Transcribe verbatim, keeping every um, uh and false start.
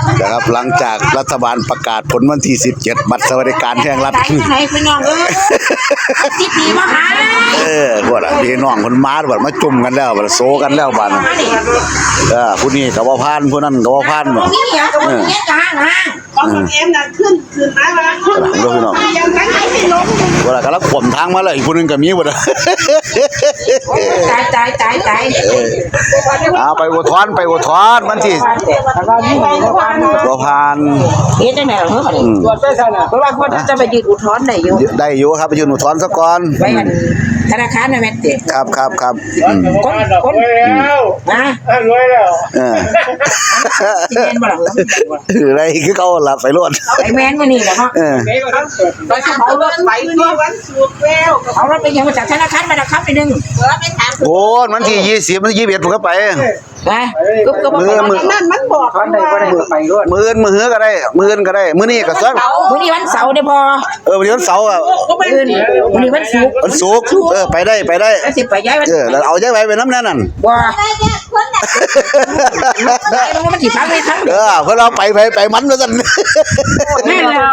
นะครับ หลังจากรัฐบาลประกาศผลวันที่สิบเจ็ด บัตรสวัสดิการแห่งรัฐ ไหนพี่น้องเอ้ย สิบปีมาหา เออ พวกน่ะพี่น้องคนมาบัดมาจุ่มกันแล้ว บัดโซกันแล้วบัด เออ ผู้นี้ก็บ่ผ่าน ผู้นั้นก็บ่ผ่าน บ่มีหยังก็บ่มีหยังก็ห้างๆ ของเอ็มน่ะขึ้น ขึ้นมาว่า เดี๋ยวพี่น้อง ยังไม่ให้ลง เวลากำลังขวมทางมาเลย อีกผู้หนึ่งก็มีบ่ได้ ตาย ตาย ตาย ตาย เอาไปอุทธรณ์ ไปอุทธรณ์ มันสิ บ่ผ่าน เฮ็ดจังได๋เหรอ อืม ตรวจไปซั่นน่ะ เพราะว่าคนจะไปยื่นอุทธรณ์ได้อยู่ ได้อยู่ครับ ไปยื่นอุทธรณ์ซะก่อน ไปอันธนาคารน่ะแม่นติ ครับ ครับ ครับ อืม คน คน นะ รวยแล้ว เออ สิแม่นบ่ล่ะ คืออะไรคือเขาหลับไปโลด ไปแม่นมื้อนี้แหละเนาะ เออ ไปเขารถไปตัววันศุกร์แล้ว เอารถไปยังมาจากธนาคารมานะครับไปหนึ่ง โอ้ วันที่ยี่สิบ วันที่ยี่สิบเอ็ดผมก็ไป นะ กึบกึบ มื้อ มื้อ นั่นมันบอก ตอนใดก็ได้ไปรถ มื้ออื่นมื้อหื้อก็ได้ มื้ออื่นก็ได้ มื้อนี้ก็ซั่น มื้อนี้วันเสาร์เด้อพ่อ เออ วันนี้วันเสาร์อ่ะ มื้ออื่น มื้อนี้วันศุกร์ วันศุกร์ เออ ไปได้ ไปได้ แล้วสิไปย้ายวัน เออ แล้วเอาย้ายไปไปนำแน่นั่น บ่ ย้ายมันสิพังไปทั้ง เออ เพิ่นเอาไป ไป ไปมันว่าซั่น แม่นแล้ว